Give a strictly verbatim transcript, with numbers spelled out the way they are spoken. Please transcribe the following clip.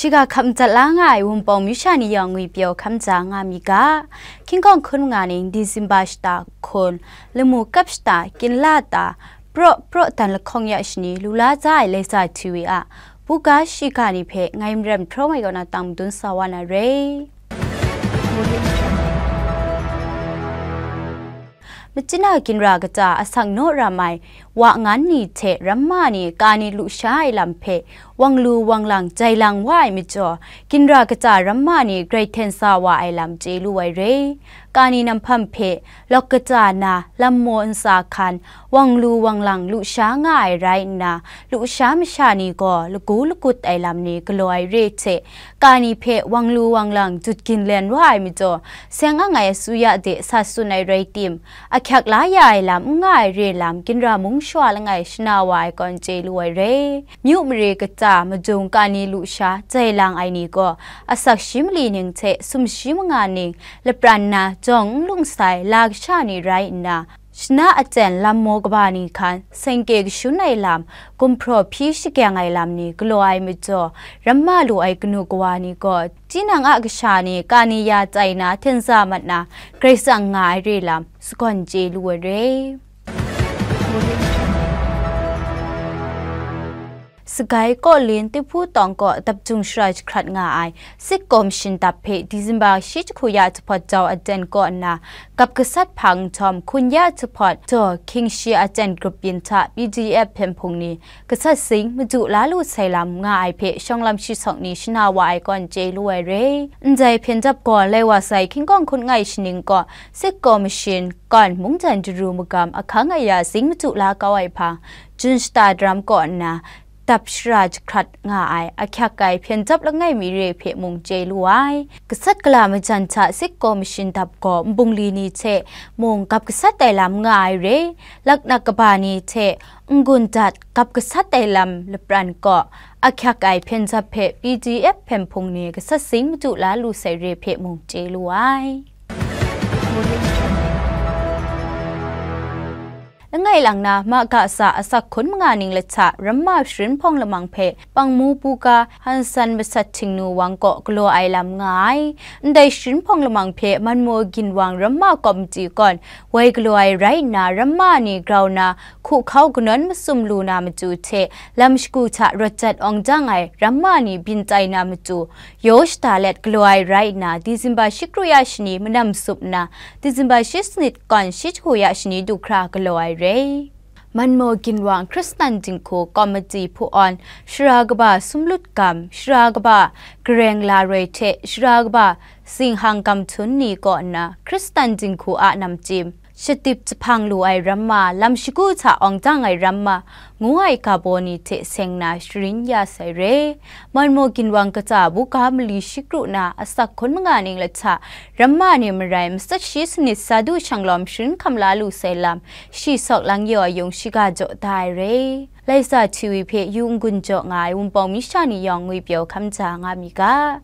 Shiga hkap madat la nga ai Wunpawng masha ni yawng ngwi pyaw hkam ja nga mi ga. Hkying hkawng hkun nga ning Disemba shata hkun, lamu kap shata, ginla ta, praw praw dan lahkawng ya shani lu la ja ai Laisa T V a buga shiga ni hpe ngai Maren Hprawng ai kaw na tang madun sa wa na re. Machyina ginra kaja asak naw ram ai wa ngan ni hte ramma ni kani lusha ai lam hpe wang lu wang lang jai lang wa ai majaw, ginra kaja ramma ni grai hten sa wa ai lam chye lu ai re. Kani namhpam hpe lawk kaja na lam maw ntsa hkan, wang lu wang lang lusha nga ai rai nna, lusha masha ni gaw lagu lagut ai lam ni galaw ai re hte, kani hpe wang lu wang lang jut ginlen wa ai majaw, seng ang ai asuya de sa tsun ai rai tim, ahkyak la ya ai lam n nga ai re lam ginra mung shawa langai shana wa ai kaw n chye lu ai re. Myu mare kaja majung kani lusha jai lang ai ni gaw, asak shi mali ning hte sumshi manga ning lapran na jawng n lung sai la kasha ni rai nna, shana aten lam maw kaba ni hkan, sengke kashun ai lam, gumhpraw hpyi shakyang ai lam ni galaw ai majaw, ramma lu ai kanu kawa ni gaw, tinang a kasha ni kani ya tai na hten sa mat na, Karai Kasang nga ai re lam sagawn chye lu ai re. Sagai Kawlin Tinghpu Tawng kaw dap jung shara jahkrat nga ai Sik Kaw Mashin Dap hpe Disemba shi jahku ya jahpawt jau aten kaw nna, kap gasat hpang nhtawm hkun ya jahpawt jaw hkying shi aten grup byin hta P D F hpyen hpung ni gasat zing madu la lu sai lam nga ai hpe shawng lam shi sawk ni shana wa ai kaw n chye lu ai re. Ndai hpyen dap gaw lai wa sai hkying hkawng hkun ngai shaning kaw Sik Kaw Mashin kawn mungdan daru magam ahkang aya zing madu la kau ai hpang, Jun shata daram kaw nna, dap shara jahkrat nga ai ahkyak ai hpyen dap langai mi re hpe mung chye lu ai. Gasat gala majan hta Sik Kaw Mashin Dap gaw nbungli ni hte mung kap gasat ai lam nga ai re, laknak kaba ni hte n-gun dat kap gasat ai lam lapran kaw, ahkyak ai hpyen dap hpe P D F hpyen hpung ni gasat zing madu la lu sai re hpe mung chye lu ai. Langai lang na, ma ga sa asak hkun manga ning lahta ramma sharin hpawng lamang hpe pangmu buga Hansan Masat Htingnu Wang kaw galaw ai lam nga ai. Ndai sharin hpawng lamang hpe Manmaw Ginwang ramma kawmti kawn woi galaw ai rai nna, ramma ni grau na hku hkau kanawn masum lu na matu hte, lam shagu hta rawt jat awng jang ai ramma ni byin tai na matu, yaw shada let galaw ai rai nna, Disemba shi kru ya shani manam sup nna, Disemba shi sanit kawn shi jahku ya shani du hkra galaw ai re. Manmaw Ginwang Hkristan Dinghku Komiti hpu awn, shara kaba Sumlut Gam, shara kaba Gareng Laroi hte shara kaba Zinghang Gam Htun ni kaw nna Hkristan Dinghku a namchyim, shatip jahpang lu ai ramma, lam shagu hta awng jang ai ramma, ngu ai ga baw ni hte seng na sharin ya sai re. Manmaw Ginwang kata buga mali shi kru na asak hkun manga ning lahta, ramma ni marai matsat shi sanit sa du shanglawm sharin hkam la lu sai lam, shi sawk lang yaw ai yung shiga jaw da ai re. Laisa T V hpe yu n-gun jaw nga ai Wunpawng masha ni yawng ngwi pyaw hkam ja nga mi ga.